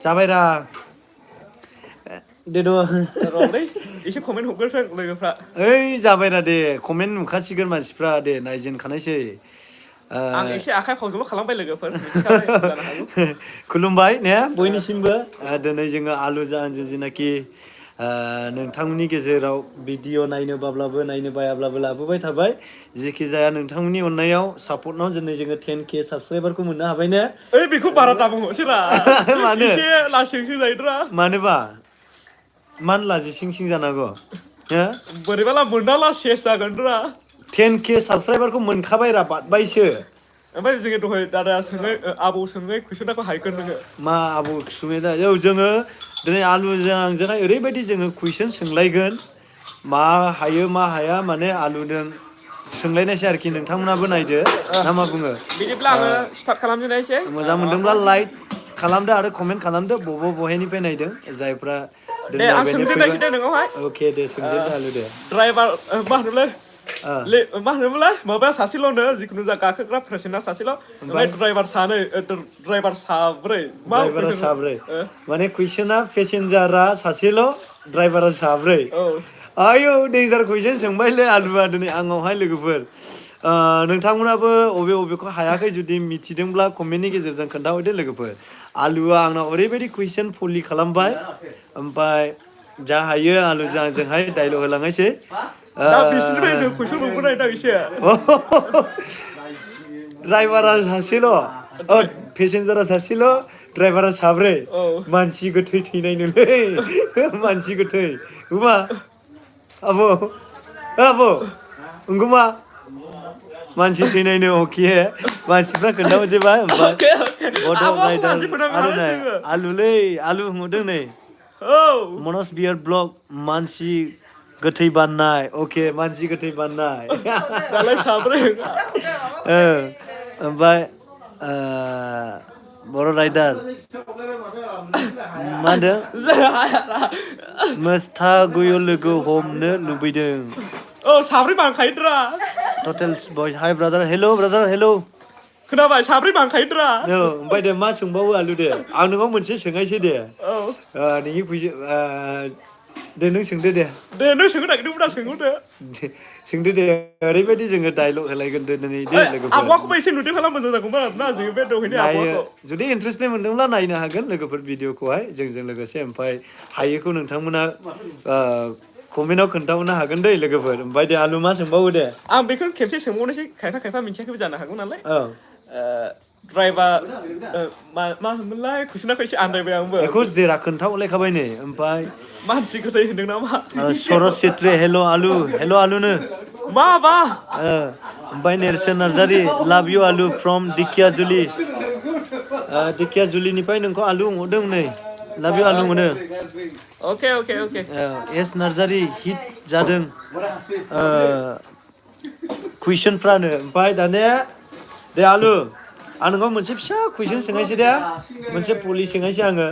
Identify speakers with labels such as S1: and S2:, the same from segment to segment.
S1: जाबायरा दे द'
S2: र'लै एसे कमेन्ट हरग्रोथों लोगोफ्रा
S1: ओइ जाबायरा दे कमेन्ट नुखासिगोन मानसिफ्रा दे नायजेनखानायसै
S2: आं एसे आखाइ फावजोल' खालामबाय लोगोफोर मिथिखाबाय जानो हागौ
S1: खुलुमबाय ने बयनिसिमबो दिनै जोङो आलु जाहानजों जेनाखि नोंथांमोननि गेजेराव भिडिअ नायनो बाब्लाबो नायनो बायाब्लाबो लाबोबाय थाबाय जेखि जाया नोंथांमोननि अननायाव सापर्टनाव दिनै जोङो 10K साबसक्राइबारखौ मोननो हाबाय ने
S2: ओइ बेखौ बारा दाबुंहरसैरा
S1: मानो
S2: एसे लासिंसिं जायोद्रा
S1: मानोबा मानो लाजि सिं सिं जानांगौ हो
S2: बोरैबाला मोनदाला सेस जागोनब्रा
S1: 10K साबसक्राइबारखौ मोनखाबायरा बादबायसो
S2: ओमफ्राय जोङो दहाय दादा सोंनाय आबौ सोंनाय कुइसनाखौ हाहैगोन नोङो
S1: मा आबौ सोंनाय दा जोङो दिनै आलुजों आंजोंहाय ओरैबायदि जोङो कुइसन सोंलायगोन मा हायो मा हाया माने आलुजों सोंलायनायसै आरोखि नोंथांमोनाबो नायदो ना मा बुङो
S2: बिदिब्ला आङो स्टार्ट खालामजेननायसै
S1: मोजां मोनदोंब्ला लाइक खालामदो आरो कमेन्ट खालामदो बबेनिफ्राय नायदों जायफ्रा
S2: दे
S1: दिनै
S2: आं
S1: नायबायनो फैबाय
S2: सोंजेननायसै दे नोंनावहाय
S1: अके दे सोंजेनदो आलु दे
S2: ड्राइभार मा होनोमोनलाय मा होनोमोनलाय माबाया सासेल'नो जिखुनु जा गाखोग्रा पेसेन्जार सासेल' ओमफ्राय ड्राइभार सानै ड्राइभार साब्रै मा
S1: ड्राइभारा
S2: कुइसन
S1: साब्रै माने कुइसना पेसेन्जारा सासेल' ड्राइभारा साब्रै आयौ देन्जार कुइसन सोंबायलै आलुआ दिनै आंनावहाय लोगोफोर नोंथांमोनाबो बबेखौ हायाखै जुदि मिथिदोंब्ला कमेन्टनि गेजेरजों खोन्थाहरदो लोगोफोर आलुआ आंनाव ओरैबायदि कुइसन पलि खालामबाय ओमफ्राय जा हायो आलुजों आंजोंहाय डाइलग होलांनायसै
S2: दा बिसिनिफ्राय जों कुइसन मोनबोनाय दा एसे
S1: ड्राइभारा सासेल' पेसेन्जारा सासेल' ड्राइभारा साब्रै मानसि गोथै थैनायनोलै मानसि गोथै नुबा आब' आब' नंगौमा मानसि थैनायनो अके मानसिफ्रा खोन्थाहरजोबबाय ओमफ्राय बड' राइडार आरो नै आलुलै आलु होनहरदों नै मनज बियार ब्लग मानसि गोथै बाननाय अके मानसि गोथै बाननाय
S2: दालाय साब्रै
S1: ओमफ्राय बर' राइडार मा होनदों मोसथागुय लोगो हमनो लुबैदों
S2: साब्रै बानखायोद्रा
S1: टटेल बय हाय ब्रादार हेल'
S2: खोनाबाय साब्रै बानखायोद्रा
S1: ओमफ्राय दे मा सोंबावो आलु दे आं नोंनाव मोनसे सोंनायसै दे नोंनि कुइसन दे नों सोंदो दे
S2: नों सोंनो नागिरदोंमोन आं सोंहरदो
S1: सोंदो दे ओरैबायदि जोङो डाइलग होलायगोन दिनै दे लोगोफोर
S2: आबहावाखौबो एसे नुदों खालाम मोजां जागौमोन आरोना जोङो बे दहायनि
S1: नायो
S2: आबहावाखौ
S1: जुदि इन्ट्रेस्टेड मोनदोंब्ला नायनो हागोन लोगोफोर भिडिअखौहाय जोंजों लोगोसे ओमफ्राय हायैखौ नोंथांमोना कमेन्टआव खोन्थाहरनो हागोन दै लोगोफोर ओमफ्राय दे आलु मा सोंबावो दे
S2: आं बेखौ खेबसे सोंबावनोसै खायफा मिथियाखैबो जानो हागौ नालाय ड्राइभार मा होनोमोनलाय कुइसनाखौ एसे आन्दायबाय आंबो
S1: बेखौ जेरा खोन्थाहरलायखाबाय नै ओमफ्राय
S2: मानसि गोथै होनदों नामा
S1: सरस सेत्रि हेल' आलुनो
S2: मा
S1: ओमफ्राय नेरसोन नार्जारि लाभ इउ आलु फ्रम दिखियाजुलि दिखियाजुलिनिफ्राय नोंखौ आलु हरदों नै लाभ इउ आलु मोनो
S2: अके
S1: एस नार्जारि हिट जादों कुइसनफ्रानो ओमफ्राय दानिया दे आलु आं नोंनाव मोनसे फिसा कुइसन सोंनायसै दे मोनसे पलि सोंनायसै आङो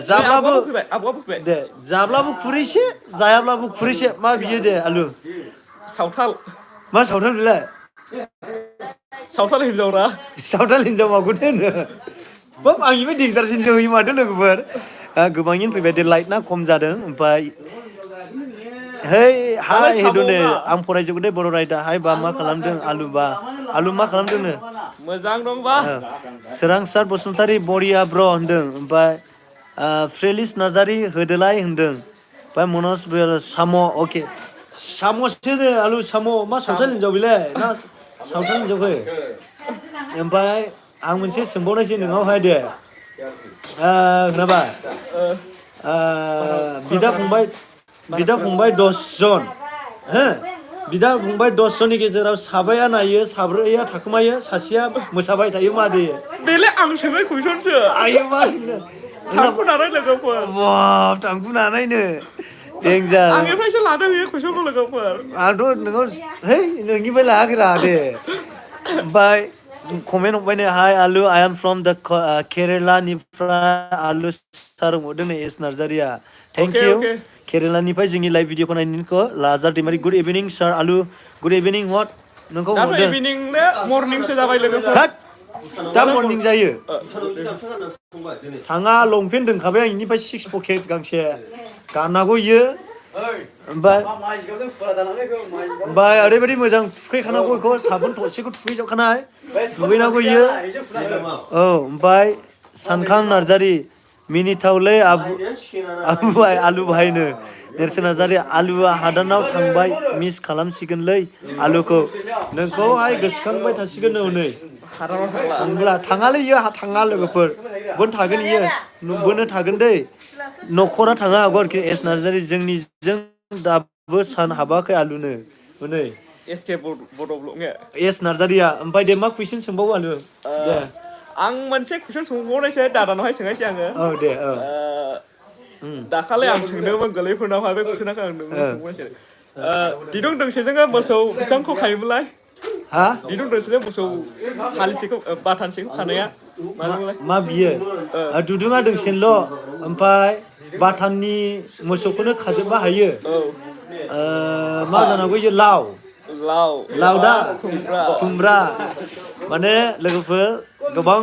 S1: जाब्लाबो दे जाब्लाबो खुरैसे जायाब्लाबो खुरैसे मा बियो दे आलु
S2: सावथाल
S1: मा सावथाल बेलाय
S2: सावथाल हिनजावरा
S1: सावथाल हिनजाव माखौथो होनो बाब आंनिफ्राय देन्जारसिन जोंहैयो माथो लोगोफोर गोबाङैनो फैबाय दे लाइटना खम जादों ओमफ्राय हाय हेदने आं फरायजोबो दे बर' रायदा हाय बा मा खालामदों आलु मा खालामदोंनो
S2: मोजां दंबा
S1: सोरांसार बसुमतारी बरिया ब्र होनदों ओमफ्राय फ्रेलिस नार्जारि होदोलाय होनदों ओमफ्राय मनज साम' अके साम'सोनो आलु साम' मा सावथाल हिनजाव बेलाय ना सावथाल हिनजावखै ओमफ्राय आं मोनसे सोंबावनायसै नोंनावहाय दे खोनाबाय बिदा फंबाय 10 जन हो बिदा फंबाय 10 जननि गेजेराव साबाया नायो साब्रैया थाखोमायो सासेया मोसाबाय थायो मादे
S2: बेलाय आं सोंनाय कुइसनसो
S1: आयो मा सोंदों
S2: थांखु नालाय लोगोफोर
S1: थांखु नानायनो देन्जार
S2: आंनिफ्रायसो लादों बे कुइसनखौ लोगोफोर
S1: आंथ' नोंनाव नोंनिफ्राय लायाखैरा दे ओमफ्राय कमेन्ट हरबाय नै हाय आलु आइ एम फ्रम दा केरेलानिफ्राय आलु सार हरदों नै एस नार्जारिया थेंक इउ केरेलानिफ्राय जोंनि लाइभ भिडिअखौ नायनायखौ लाजार दैमारि गुड इभिनिं सार आलु गुड इभिनिं नोंखौ हरदों
S2: इभिनिं मर्निंसो जाबाय लोगोफोर
S1: दा मर्निं जायो थाङा लंपेन्ट दोनखाबाय आं इनिफ्राय 6 पकेट गांसे गाननांगौ इयो ओमफ्राय ओरैबायदि मोजां थुखैखानांगौ बेखौ साबोन थरसेखौ थुखैजोबखानाय दुगैनांगौ इयो औ ओमफ्राय सानखां नार्जारि मिनिथावलै आबु भाई आलु भाईनो नेरसोन नार्जारि आलुआ हादानाव थांबाय मिस खालामसिगोनलै आलुखौ नोंखौहाय गोसोखांबाय थासिगोन नै थांब्ला थाङालै इयो थाङा लोगोफोर बोन थागोन इयो बोनो थागोन दै न'खरा थाङा हागौ आरोखि एस नार्जारि जोंनिजों दाबो सान हाबाखै आलुनो नै
S2: एसके बड'ब्लगनिया
S1: एस नार्जारिया ओमफ्राय दे मा कुइसन सोंबावो आलु दे
S2: आं मोनसे कुइसन सोंबावनायसै दादानावहाय सोंनायसै आङो
S1: औ दे
S2: दाखालि आं सोंदोंमोन गोरलैफोरनावहाय बे कुइसनखौ आं नोंनाव सोंबावनोसै दिदुं दोंसेजोंनो मोसौ बेसेबांखौ खायोमोनलाय
S1: हा
S2: दिदुं दोंसेजों मोसौ हालिसेखौ बाथानसेखौ खानाया
S1: मा बियो दुदुङा दोंसेनोल' ओमफ्राय बाथाननि मोसौखौनो खाजोबनो हायो मा जानांगौ इयो लाव दा खुमब्रा माने लोगोफोर गोबां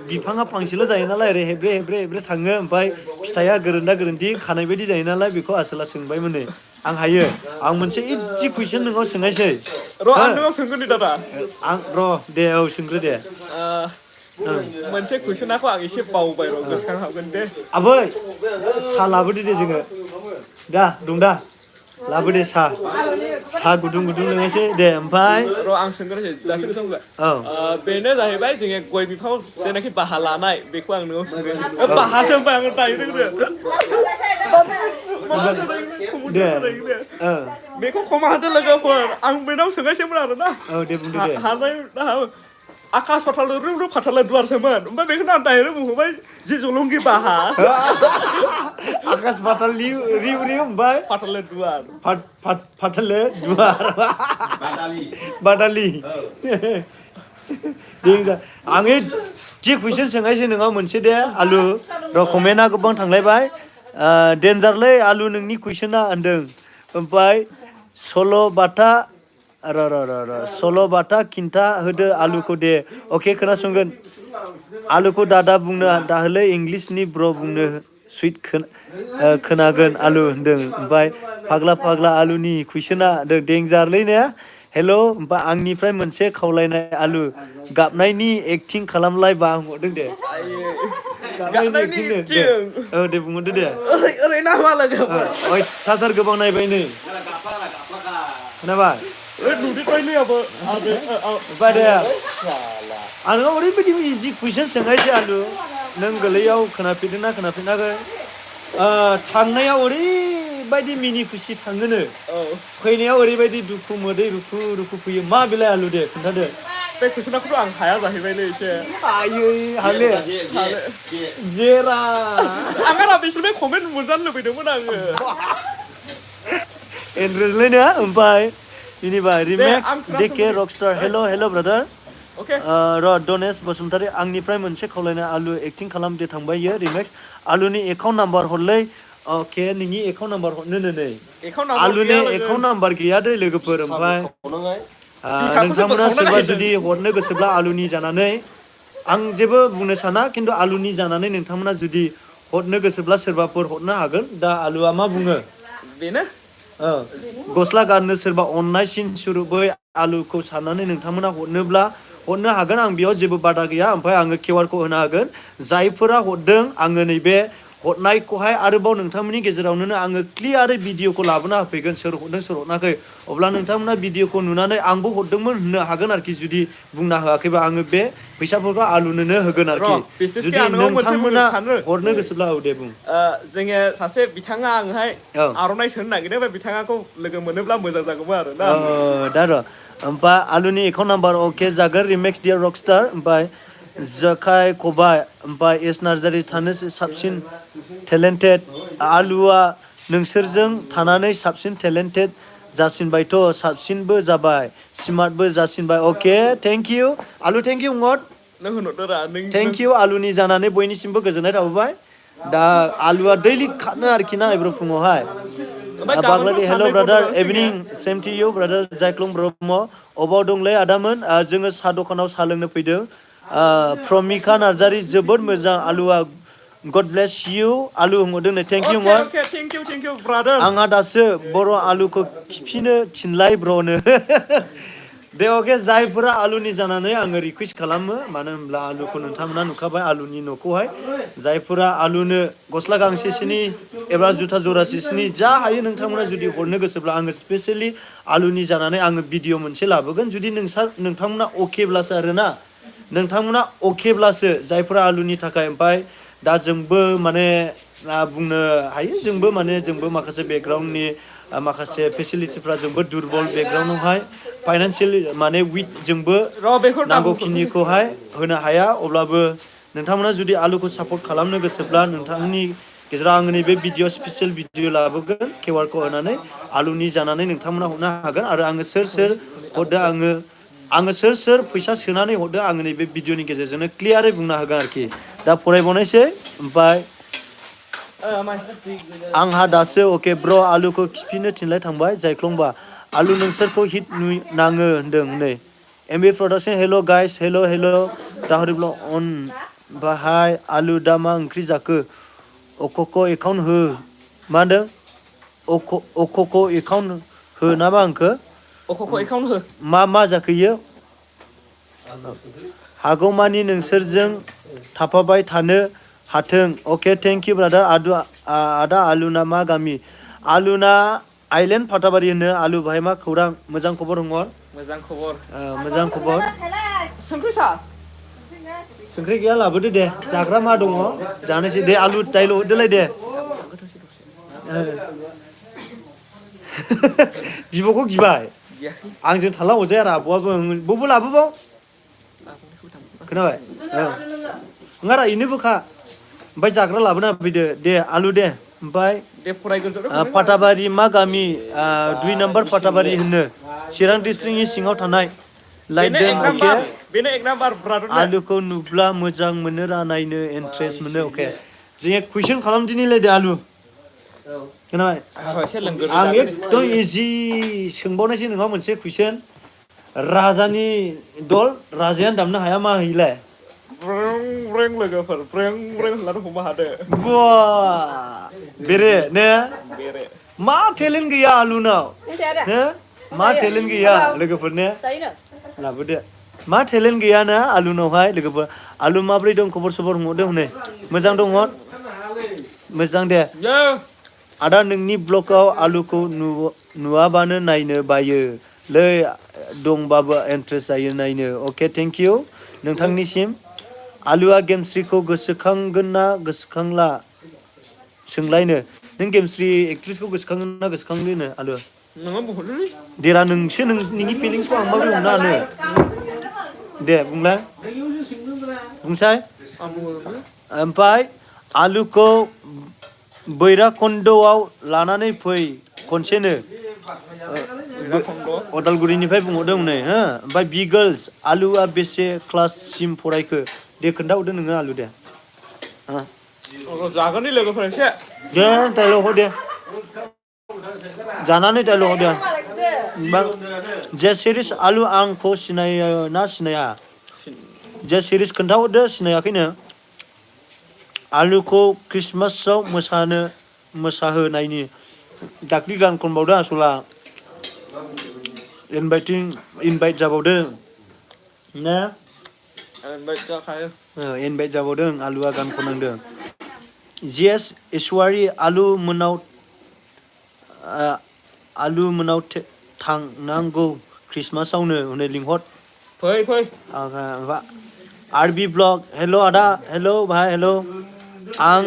S1: बिफाङा फांसेल' जायो नालाय ओरै हेब्रे हेब्रे हेब्रे थाङो ओमफ्राय फिथाइया गोरोन्दा गोरोन्थि खानाय बायदि जायो नालाय बेखौ आसोला सोंबायमोन नै आं हायो आं मोनसे इजि कुइसन नोंनाव सोंनायसै
S2: र' आं नोंनाव सोंगोन दे दादा
S1: आं र' दे औ सोंग्रो दे
S2: मोनसे कुइसनाखौ आं एसे बावबाय र' गोसोखांहाबगोन दे
S1: आबै साहा लाबोदो दे जोङो दा दं दा लाबोदे साहा गुदुं गुदुं लोंनोसै दे ओमफ्राय
S2: र' आं सोंग्रोसै दासो गोसोआव
S1: औ
S2: बेनो जाहैबाय जोङो गय बिफाङाव जेनाखि बाहा लानाय बेखौ आं नोंनाव सोंगोन बाहासो होनबाय आङो दायो
S1: दे
S2: बेखौ खमा होदो लोगोफोर आं बेनाव सोंगासिनोमोन आरोना
S1: औ दे बुंदो दे
S2: हानाय आकाश पाताल रु पाताला दुवारसोमोन ओमफ्राय बेखौनो आं डाइरेक्ट बुंहरबाय जि जलंगि बाहा
S1: आकाश पाताल रिउ रिउ ओमफ्राय
S2: पाताले दुवार
S1: पाताले दुवार बादालि आं जि कुइसन सोंनायसै नोंनाव मोनसे दे आलु र' कमेन्टआ गोबां थांलायबाय डेन्जारलै आलु नोंनि कुइसना होनदों ओमफ्राय सल'बाथा सल'बाथा खिन्था होदो आलुखौ दे अके खोनासंगोन आलुखौ दादा बुंनो दाहोलै इंलिसनि ब्र' बुंनो सुइट खोनागोन आलु होनदों ओमफ्राय फाग्ला आलुनि कुइसना डेन्जारलै ने हेल' ओमफ्राय आंनिफ्राय मोनसे खावलायनाय आलु गाबनायनि एक्टिं खालामलाय बा आं हरदों दे गाबनायनि एक्टिं दे दे बुंहरदो दे
S2: ओरै नामा लोगो
S1: थासार गोबां नायबाय नै खोनाबाय आंनाव ओरैबायदि इजि कुइसन सोंनायसै आलु नों गोरलैयाव खोनाफेरदोंना खोनाफेराखै थांनायाव ओरैबायदि मिनि खुसि थाङोनो फैनायाव ओरैबायदि दुखु मोदै रुखु रुखु फैयो मा बेलाय आलु दे खोन्थादो
S2: बे कुइसनखौथ' आं हाया जाहैबायलै एसे
S1: आयै हाले जेरा
S2: आंहा बिसोरनि कमेन्ट मोनजानो लुबैदोंमोन आङो
S1: एन्ड्रइडलै ओमफ्राय बेनिफ्राय रिमेक्स डेके रकस्टार हेल' ब्रादार र' डनेश बसुमतारी आंनिफ्राय मोनसे खावलायनाय आलु एक्टिं खालामदे थांबाय इयो रिमेक्स आलुनि एकाउन्ट नाम्बार हरलै अके नोंनि एकाउन्ट नाम्बार हरनो नै आलुनि एकाउन्ट नाम्बार गैया दै लोगोफोर ओमफ्राय नोंथांमोना सोरबा जुदि हरनो गोसोब्ला आलुनि जानानै आं जेबो बुंनो साना खिन्थु आलुनि जानानै नोंथांमोना जुदि हरनो गोसोब्ला सोरबाफोर हरनो हागोन दा आलुआ मा बुङो
S2: बेनो
S1: गस्ला गाननो सोरबा अननायसिन सुरुबै आलुखौ साननानै नोंथांमोना हरनो हागोन आं बेयाव जेबो बादा गैया ओमफ्राय आङो किउआरखौ होनो हागोन जायफोरा हरदों आङो नैबे हरनायखौहाय आरोबाव नोंथांमोननि गेजेरावनो आङो क्लियारै भिडिअखौ लाबोना होफैगोन सोर हरदों सोर हराखै अब्ला नोंथांमोना भिडिअखौ नुनानै आंबो हरदोंमोन होननो हागोन आरोखि जुदि बुंना होआखैबा आङो बे फैसाफोरखौ आलुनोनो होगोन आरोखि जुदि नोंथांमोना हरनो गोसोब्ला औ दे बुं
S2: जोङो सासे बिथाङा आंहाय आर'नाइ सोनो नागिरदों बे बिथाङाखौ लोगो मोनोब्ला मोजां जागौमोन आरो ना
S1: दा र' ओमफ्राय आलुनि एकाउन्ट नाम्बार अके जागोन रिमेक्स डियार रकस्टार ओमफ्राय जखाय खबाय ओमफ्राय एस नार्जारि थानो साबसिन टेलेन्टेड आलुआ नोंसोरजों थानानै साबसिन टेलेन्टेड जासिनबायथ' साबसिनबो जाबाय स्मार्टबो जासिनबाय अके थेंक इउ आलु थेंक इउ थेंक इउ आलुनि जानानै बयनिसिमबो गोजोननाय थाबाय दा आलुआ दैलि खारनो आरोखि ना एब्रो फुङावहाय बाग्लारि hello' brother evening same to you brother जायख्लं ब्रह्म अबाव दंलै आदामोन जोङो साहा दखानाव साहा लोंनो फैदों प्रमिका नार्जारि जोबोद मोजां आलुआ गड ब्लेस इउ आलु हरदों नै thank you
S2: Okay,
S1: Har
S2: okay, thank you, brother.
S1: आंहा दासो बर' आलुखौ खिफिनो थिनलाय ब्र'नो दे अके जायफोरा आलुनि जानानै आङो रिकुवेस्ट खालामो मानो होनब्ला आलुखौ नोंथांमोना नुखाबाय आलुनि न'खौहाय जायफोरा आलुनो गस्ला गांसेसोनि एबा जुथा जरासेसोनि जा हायो नोंथांमोना जुदि हरनो गोसोब्ला आङो स्पेसियेलि आलुनि जानानै आङो भिडिअ मोनसे लाबोगोन जुदि नोंथांमोना अकेब्लासो आरोना नोंथांमोना अकेब्लासो जायफोरा आलुनि थाखाय ओमफ्राय दा जोंबो माने बुंनो हायो जोंबो माखासे बेकग्राउन्डनि माखासे फेसिलिटिफ्रा जोंबो दुरबल बेकग्राउन्डआवहाय फाइनान्सियेलि माने उइक जोंबो
S2: र' बेखौ दाबुल
S1: नांगौखिनिखौहाय होनो हाया अब्लाबो नोंथांमोना जुदि आलुखौ सापर्ट खालामनो गोसोब्ला नोंथांनि गेजेराव आङो नैबे भिडिअ स्पेसियेल भिडिअ लाबोगोन किउआर कड होनानै आलुनि जानानै नोंथांमोना हरनो हागोन आरो आङो सोर हरदो आङो सोर फैसा सोनानै हरदो आङो नैबे भिडिअनि गेजेरजोंनो क्लियारै बुंनो हागोन आरोखि दा फरायबावनायसै ओमफ्राय आंहा दासो अके ब्र आलुखौ खिफिनो थिनलाय थांबाय जायख्लंबा आलु नोंसोरखौ हिट नाङो होनदों नै एमबि प्रडाक्सन हेल' गाइस हेल' दाहरिब्ला अन बाहाय आलु दा मा ओंख्रि जाखो अक'क' एकाउन्ट हो मा होनदों अक'क' एकाउन्ट हो ना मा होनखो
S2: अख'खौ एकाउन्ट हो
S1: मा जाखो इयो हागौमानि नोंसोरजों थाफाबाय थानो हाथों अके थेंक इउ ब्रादार आदा आलुना मा गामि आलुना आइलेण्ड फाथाबारि होनो आलु बाहाय मा खौरां मोजां खबर हर
S2: मोजां खबर
S1: मोजां खबर
S2: संख्रि सा
S1: संख्रि गैया लाबोदो दे जाग्रा मा दङ जानोसै दे आलु दाइल' हरदोलाय दे बिब'खौ गिबाय आंजों थाला अरजाया आरो आब'आबो बबो लाबोबाव खोनाबाय ओंखारा इनोबोखा ओमफ्राय जाग्रा लाबोना फैदो दे आलु दे ओमफ्राय
S2: दे फरायग्रोदो
S1: फाथाबारि मा गामि 2 नाम्बार फाथाबारि होनो चिरां डिस्ट्रिक्टनि सिङाव थानाय लाइदों अके
S2: बेनो एक नाम्बार ब्रादार
S1: आलुखौ नुब्ला मोजां मोनो नायनो इन्ट्रेस्ट मोनो अके जों कुइसन खालामदिनिलाय दे आलु खोनाबाय आं एकदम इजि सोंबावनायसै नोंहा मोनसे कुइसन राजानि दल राजायानो दामनो हाया मा हैलाय
S2: ब्रें लोगोफोर ब्रें होननानै हमनो हादो
S1: बा बेरे ने
S2: बेरे
S1: मा टेलेन्ट गैया आलुनाव हो मा टेलेन्ट गैया लोगोफोर ने लाबोदो मा टेलेन्ट गैया ना आलुनावहाय लोगोफोर आलु माब्रै दं खबर सबर हरदों हनै मोजां दङ मोजां दे आदा नोंनि ब्लगाव आलुखौ नुवाबानो नायनो बायो लै दंबाबो इन्ट्रेस्ट जायो नायनो अके थेंक इउ नोंथांनिसिम आलुआ गेमस्रिखौ गोसोखांगोन ना गोसोखांला सोंलायनो नों गेमस्रि एक्ट्रिसखौ गोसोखांगोन ना गोसोखांनो आलु देरा नोंसो नोंनि फिलिंसखौ आं माबोरै हमनो हानो दे बुंलाय बुंसाय ओमफ्राय आलुखौ बैराखन्दआव लानानै फै खनसेनो अदालगुरिनिफ्राय बुंहरदों नै हो ओमफ्राय बि गार्लस आलुआ बेसे क्लाससिम फरायखो दे खोन्थाहरदो नोङो आलु दे
S2: जागोन दे लोगोफोर एसे
S1: दे डाइलग हर दे जानानै डाइलग हर दे जे सिरिस आलु आंखौ सिनायो ना सिनाया जे सिरिस खोन्थाहरदो सिनायाखैनो आलुखौ ख्रिस्टमासआव मोसाहोनायनि दाख्लि गान खनबावदों आसला इनभाइट जाबावदों ना इनभाइट जाबावदों आलुआ गान खननांदों जिएस इसवारि आलु मोनाव थांनांगौ ख्रिस्टमासआवनो हनै लिंहर
S2: फै
S1: आरबि ब्लग हेल' आदा हेल' भाइ हेल' आं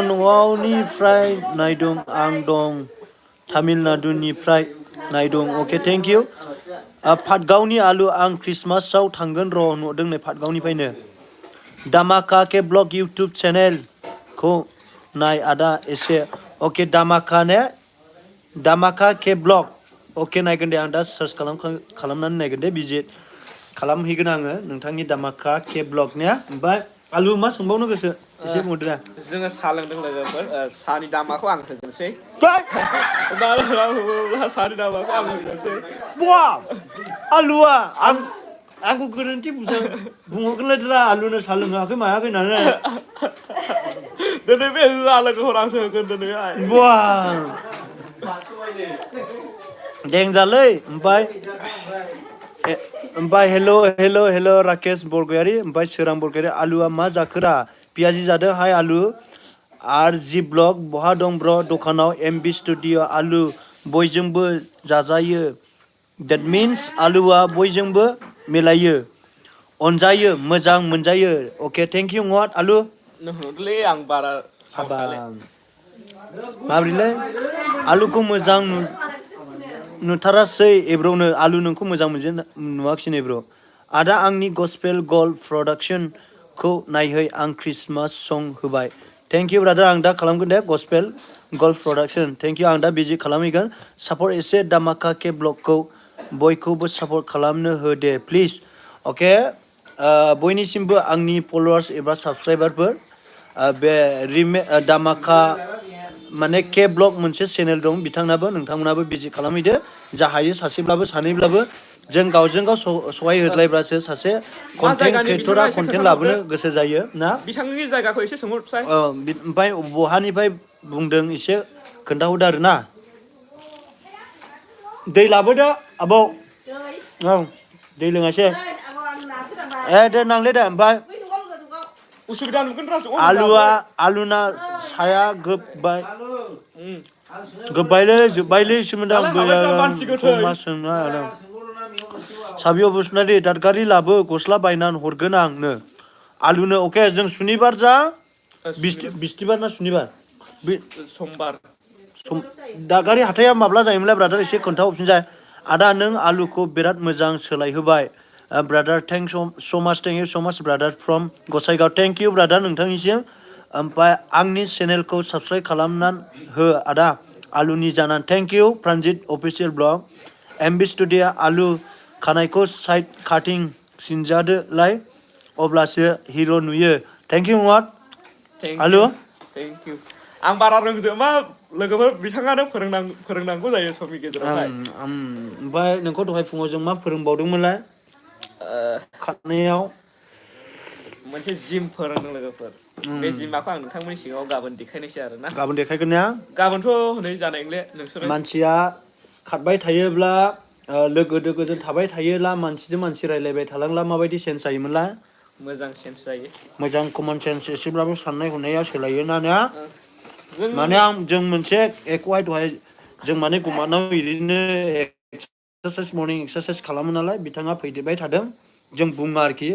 S1: न'आवनिफ्राय नायदों आं दं तामिलनाडुनिफ्राय नायदों अके थेंक इउ पाटगावनि आलु आं ख्रिस्टमासआव थांगोन र' नुदों नै पाटगावनिफ्रायनो दामाका के ब्लग इउटुब चेनेलखौ नाय आदा एसे अके दामाका के ब्लग अके नायगोन दे आं दा सार्च खालामनानै नायगोन दे भिजिट खालामहैगोन आङो नोंथांनि दामाका के ब्लग ने ओमफ्राय आलु मा सोंबावनो गोसो एसे बुंहरदो दा
S2: जोङो साहा लोंदों लोगोफोर साहानि दामाखौ आं होगोनसै साहानि दामाखौ आं होगोनसै
S1: बा आलुआ आं आंखौ गोरोन्थि बुंहरगोनलायद्रा आलुनो साहा लोङाखै मायाखै होननानै
S2: दिनै बे होआ लोगोफोर आंसो होगोन दिनैहाय
S1: बा देंजालै ओमफ्राय हेल' राकेश बरगयारि ओमफ्राय सोरां बरगयारि आलुआ मा जाखोरा पियाजि जादों हाय आलु आर जि ब्लग बहा दं ब्र दखानाव MB स्टुडिअ आलु बयजोंबो जाजायो देट मिन्स आलुआ बयजोंबो मिलायो अनजायो मोजां मोनजायो अके थेंक इउ वाट आलु
S2: नोंलै आं बारा सावसाले
S1: माब्रैलै आलुखौ मोजां नुथारासै एब्र'नो आलु नोंखौ मोजां नुवाखिसै ब्र' आदा आंनि गस्पेल गोल्ड प्रडाक्शनखौ नायहै आं क्रिसमास सं होबाय थेंक इउ ब्रादार आं दा खालामगोन दे gospel gold production thank you आं दा बिजि खालामहैगोन सापर्ट एसे दामाका के ब्लगखौ बयखौबो सापर्ट खालामनो हो दे प्लिज अके बयनिसिमबो आंनि फलोवार्स एबा साबसक्राइबारफोर बे दामाका माने के ब्लग मोनसे चेनेल दं बिथांनाबो नोंथांमोनाबो भिजिट खालामहैदो जा हायो सासेब्लाबो सानैब्लाबो जों गावजों गाव सहाय होलायब्लासो सासे कन्टेन्ट क्रिएटरा कन्टेन्ट लाबोनो गोसो जायो ना
S2: बिथांनि जायगाखौ एसे सोंहरसाय
S1: ओमफ्राय बहानिफ्राय बुंदों एसे खोन्थाहरदो आरो ना दै लाबोदो आबौ औ दै लोङासै दे नांले दे ओमफ्राय
S2: उसुबिदा नुगोन
S1: आलुना साया जोब्बायलै सोमोन्दो मा सोंनो हादों साबिय बसुमतारी दादगारि लाबो गस्ला बायनानै हरगोन आंनो आलुनो अके जों सुनिबार जा बिस्थिबार ना सुनिबार
S2: समबार
S1: दादगारि हाथाया माब्ला जायोमोनलाय ब्रादार एसे खोन्थाहरफिनजाय आदा नों आलुखौ बिराद मोजां सोलायहोबाय ब्रादार थेंक सो माच brother from Gossaigaon thank you brother नोंथांनिसिम ओमफ्राय आंनि चेनेलखौ साबस्क्राइब खालामनानै हो आदा आलुनि जानानै thank you Pranjit official blog MB studio आलु खानायखौ साइड काटिं सिनजादोलाय अब्लासो हिर' नुयो थेंक इउ वाट आलु
S2: थेंक इउ आं बारा रोंजोबा लोगोफोर बिथाङानो फोरोंनांगौ जायो समनि गेजेरावहाय
S1: ओमफ्राय नोंखौ दहाय फुङाव जों मा फोरोंबावदोंमोनलाय खारनायाव
S2: मोनसे जिम फोरोंदों लोगोफोर बे जिमाखौ आं नोंथांमोननि सिगाङाव गाबोन देखायनोसै आरो ना
S1: गाबोन देखायगोन ना
S2: गाबोनथ' हनै जानायले नोंसोरो
S1: मानसिया खारबाय थायोब्ला लोगो दोगोजों थाबाय थायोब्ला मानसिजों मानसि रायलायबाय थालांब्ला माबायदि सेन्स जायोमोनलाय
S2: मोजां सेन्स जायो
S1: मोजां कमन सेन्स एसेब्लाबो साननाय हनाया सोलायोना ना माने जों मोनसे एकहाय दहाय जों माने गमानाव बिदिनो मर्निं एक्सारसाइस खालामो नालाय बिथाङा फैदेरबाय थादों जों बुङो आरोखि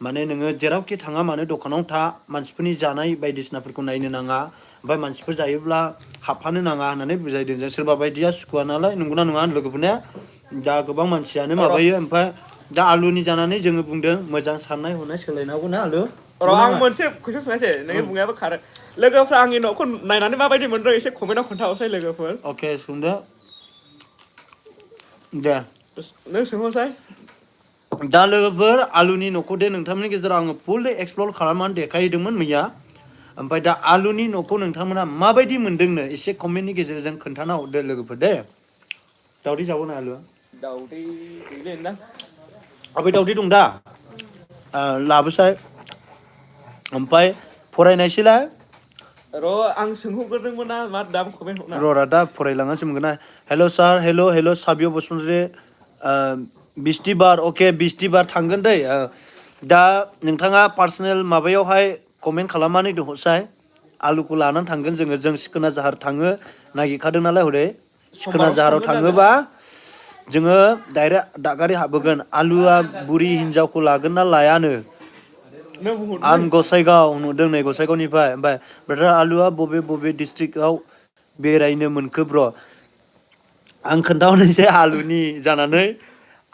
S1: माने नोङो जेरावखि थाङा मानो दखानाव था मानसिफोरनि जानाय बायदिसिनाफोरखौ नायनो नाङा ओमफ्राय मानसिफोर जायोब्ला हाबफानो नाङा होननानै बुजायदों जों सोरबा बायदिया सुखुवा नालाय नंगौना नङा लोगोफोरना दा गोबां मानसियानो माबायो ओमफ्राय दा आलुनि जानानै जोङो बुंदों मोजां साननाय हनाय सोलायनांगौ ना आलु
S2: आं मोनसे कुइसन सोंनोसै नोंनि बुंनायाबो खारो लोगोफ्रा आंनि न'खौ नायनानै माबायदि मोनदों एसे कमेन्टआव खोन्थाहरसाय लोगोफोर
S1: अके सोंदो दे
S2: नों सोंहरसाय
S1: दा लोगोफोर आलुनि न'खौ दे नोंथांमोननि गेजेराव आङो फुललि एक्सप्लर खालामनानै देखायदोंमोन मैया ओमफ्राय दा आलुनि न'खौ नोंथांमोना माबायदि मोनदोंनो एसे कमेन्टनि गेजेरजों खोन्थाना हरदो लोगोफोर दे दावदै जागोन आलुआ
S2: दावदै गैलै नोंथां
S1: ओमफ्राय दावदै दं दा लाबोसाय ओमफ्राय फरायनायसैलाय
S2: र' आं सोंहरग्रोदोंमोन ना मा दा कमेन्ट हरना
S1: र' दा फरायलांगासिनो मोनगोन ना हेल' सार हेल' साबिय बसुमतारी बिस्थिबार अके बिस्थिबार थांगोन दै दा नोंथाङा पार्सनेल माबायावहाय कमेन्ट खालामनानै दोनहरसाय आलुखौ लानानै थांगोन जों सिखोना जाहार थाङो नागिरखादों नालाय हरै सिखोना जाहाराव थाङोबा जोङो डाइरेक्ट दादगारि हाबबोगोन आलुआ बुरि हिनजावखौ लागोन ना लायानो आं गसाइगाव नुदों नै गसाइगावनिफ्राय ओमफ्राय ब्रादार आलुआ बबे डिस्ट्रिक्टआव बेरायनो मोनखो ब्र' आं खोन्थाहरनोसै आलुनि जानानै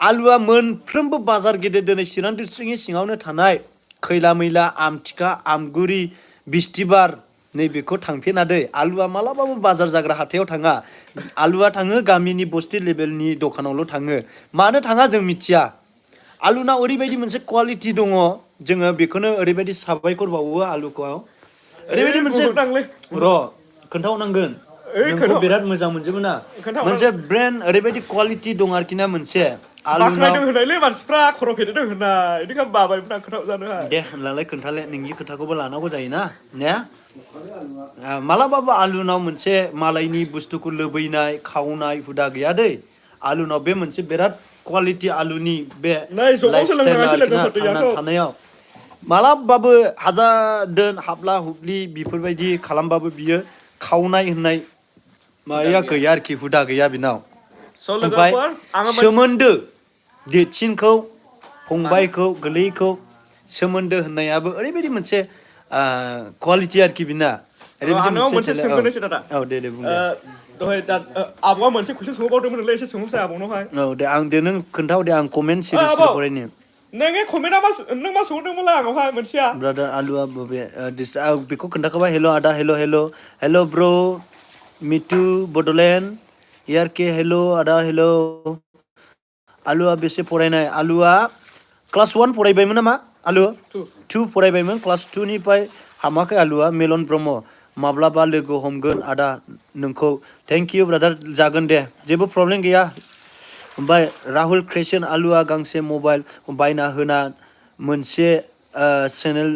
S1: आलुआ मोनफ्रोमबो बाजार गेदेर दिनै चिरां डिस्ट्रिक्टनि सिङावनो थानाय खैला मैला आमथिखा आमगुरि बिस्थिबार नैबेखौ थांफेरना दै आलुआ मालाबाबो बाजार जाग्रा हाथायाव थाङा आलुआ थाङो गामिनि बस्ति लेभेलनि दखानावल' थाङो मानो थाङा जों मिथिया आलुना ओरैबायदि मोनसे क्वालिटि दङ जोङो बेखौनो ओरैबायदि साबायखर बावो आलुखौ ओरैबायदि मोनसे र' खोन्थाहरनांगोन नोंखौ बिराद मोजां मोनजोबो ना मोनसे ब्रेन्ड ओरैबायदि क्वालिटि दं आरोखि ना मोनसे
S2: बाख्नायदों होनायलै मानसिफ्रा खर' फेदेरदों होननाय इदिखौ बाबायमोन आं खोन्थाहर जानोहाय
S1: दे होनलाय खोन्थालाय नोंनि खोथाखौबो लानांगौ जायोना ने मालाबाबो आलुनाव मोनसे मालायनि बुस्थुखौ लुबैनाय खावनाय हुदा गैया दै आलुनाव बे मोनसे बिराद क्वालिटि आलुनि बे
S2: नै जगाव
S1: लाइफ स्टाइल
S2: सोलोंनाङासै
S1: आरोखि ना
S2: लोगोफोर
S1: थांना
S2: दैयाखौ
S1: थानायाव मालाबाबो हाजार दोन हाबला हुबलि बेफोरबायदि खालामबाबो बियो खावनाय होननाय माबाया गैया आरोखि हुदा गैया बिनाव
S2: स'
S1: ओमफ्राय
S2: लोगोफोर आङो
S1: सोमोन्दो देदसिनखौ
S2: मानो
S1: फंबायखौ गोलैखौ सोमोन्दो होननायाबो ओरैबायदि मोनसे क्वालिटि आरोखि बिना
S2: र'
S1: ओरैबायदि
S2: आंनाव मोनसे
S1: टेलेन्ट
S2: सोंग्रोनोसै दादा
S1: औ दे बुं दे
S2: दहाय दा आब'आ मोनसे कुइसन सोंबावदोंमोन नोंलाय एसे सोंहरसाय आब'नावहाय
S1: औ दे आं दे नों खोन्थाव दे आं कमेन्ट सिरि
S2: आब'
S1: सिरि फरायनो
S2: नोंनि कमेन्टआ नों मा सोंहरदोंमोनलाय आंनावहाय मोनसेया
S1: ब्रादार आलुआ बबे बेखौ खोन्थाखाबाय हेल' आदा हेल' ब्र' मिटु बड'लेण्ड यार के हेल' आदा हेल' आलुआ बेसे फरायनाय आलुआ क्लास 1 फरायबायमोन नामा आलु 2 फरायबायमोन क्लास 2 निफ्राय हामाखै आलुआ मेलन ब्रह्म माब्लाबा लोगो हमगोन आदा नोंखौ थेंक इउ ब्रादार जागोन दे जेबो प्रब्लेम गैया ओमफ्राय राहुल क्रिस्टियान आलुआ गांसे मबाइल बायना होना मोनसे चेनेल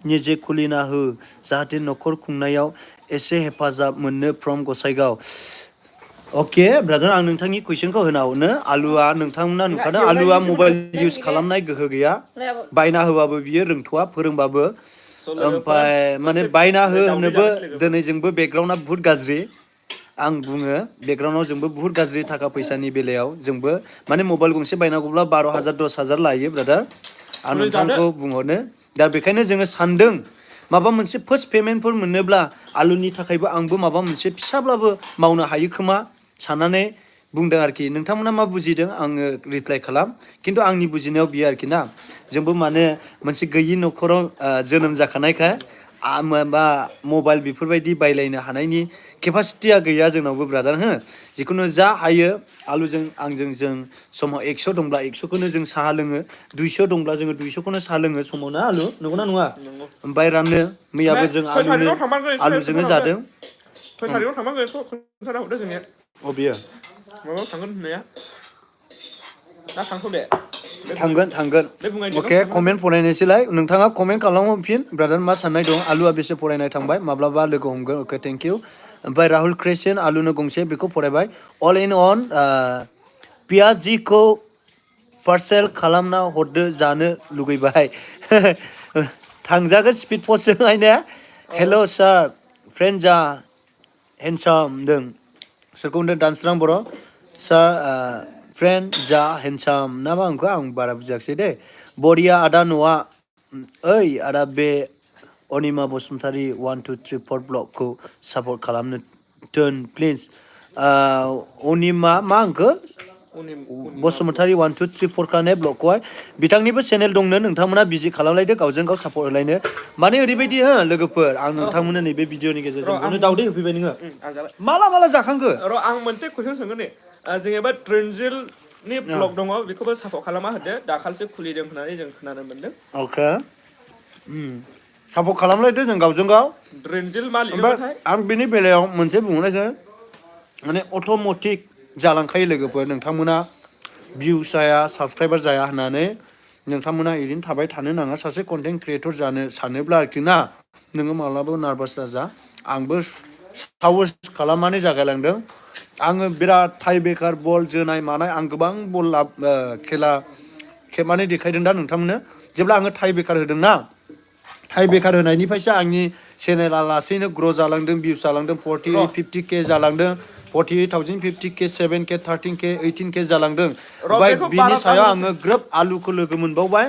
S1: निजे खुलिना हो जाहाथे न'खर खुंनायाव एसे हेफाजाब मोननो फ्रम गसाइगाव अके ब्रादार आं नोंथांनि कुइसनखौ होना हरनो आलुआ नोंथांमोना नुखादों आलुआ मबाइल इउज खालामनाय गोहो गैया बायना होबाबो बियो रोंथ'वा फोरोंबाबो ओमफ्राय माने बायना हो होननोबो दिनै जोंबो बेकग्राउन्डआ बुहुत गाज्रि आं बुङो बेकग्राउन्डआव जोंबो बुहुत गाज्रि थाखा फैसानि बेलायाव जोंबो माने मबाइल गंसे बायनांगौब्ला 12,000 10,000 लायो ब्रादार आं नोंथांखौ बुंहरनो दा बेखायनो जोङो सानदों माबा मोनसे फार्स्ट पेमेन्टफोर मोनोब्ला आलुनि थाखायबो आंबो माबा मोनसे फिसाब्लाबो मावनो हायो खोमा साननानै बुंदों आरोखि नोंथांमोना मा बुजिदों आङो रिप्लाइ खालाम खिन्थु आंनि बुजिनायाव बियो आरोखि ना जोंबो माने मोनसे गैयि न'खराव जोनोम जाखानायखाय माबा मबाइल बेफोरबायदि बायलायनो हानायनि केपासिटिया गैया जोंनावबो ब्रादार हो जिखुनु जा हायो आलुजों आंजों जों समाव 100 दंब्ला 100खौनो जों साहा लोङो 200 दंब्ला जोङो 200खौनो साहा लोङो समाव ना आलु नंगौना नङा ओमफ्राय राननो मैयाबो जों
S2: सय थारिखआव थांबांगोन
S1: आलुजोंनो जादों
S2: 6 थारिखआव थांबांगोन खोन्थाना हरदो जोंनिया
S1: अबेयो
S2: माबायाव थांगोन होननाया दा थांथ'दे
S1: थांगोन अके कमेन्ट फरायनोसैलाय नोंथाङा कमेन्ट खालामो फिन ब्रादार मा साननाय दं आलुआ बेसे फरायनाय थांबाय माब्लाबा लोगो हमगोन अके थेंक इउ ओमफ्राय राहुल क्रिस्टियान आलुनो गंसे बेखौ फरायबाय अल इन अन पियाजिखौ पार्सेल खालामना हरदो जानो लुगैबाय थांजागोन स्पिड पस्टजोंहाय ने हेल' सार फ्रेन्ड जा हेन्डसाम दों सोरखौ होनदों दानस्रां बर' सार फ्रेन्ड जा हेन्डसाम ना मा आंखौ आं बारा बुजियाखिसै दे बरिया आदा न'आ ओइ आदा बे अनिमा बसुमतारी 1 2 3 4 ब्लगखौ सापर्ट खालामनो दोन प्लिज अनिमा मा आंखो बसुमतारी 1 2 3 4 खाने ब्लगखौहाय बिथांनिबो चेनेल दंनो नोंथांमोना भिजिट खालामलायदो गावजों गाव सापर्ट होलायनो माने ओरैबायदि हो लोगोफोर आं नोंथांमोननो नैबे भिडिअनि गेजेरजों बुंनो दावदै होफैबाय नोङो माला जाखांखो
S2: र' आं मोनसे कुइसन सोंगोन नै जेनेबा ट्रेनजिलनि ब्लग दङ बेखौबो सापर्ट खालामा होदो दाखालिसो खुलिदों होननानै जों खोनानो मोनदों
S1: अके सापर्ट खालामलायदो जों गावजों गाव
S2: ट्रेनजिल मा
S1: ओमफ्राय
S2: लिरोबाथाय
S1: आं बेनि बेलायाव मोनसे बुंनायसै माने अट'मेटिक जालांखायो लोगोफोर नोंथांमोना भिउस जाया साबसक्राइबार जाया होननानै नोंथांमोना ओरैनो थाबाय थानो नाङा सासे कन्टेन्ट क्रियेटर जानो सानोब्ला आरोखि ना नोङो माब्लाबाबो नार्भास दाजा आंबो साहस खालामनानै जागायलांदों आङो बिराद टाइ ब्रेकार बल जोनाय मानाय आं गोबां बल खेला खेबनानै देखायदों दा नोंथांमोननो जेब्ला आङो टाइ ब्रेकार होदों ना टाइ ब्रेकार होनायनिफ्रायसो आंनि चेनेला लासैनो ग्र' जालांदों भिउस जालांदों 48 50K जालांदों 48,000 50K 7K 13K 18K जालांदों ओमफ्राय बिनि सायाव आङो ग्रोब आलुखौ लोगो मोनबावबाय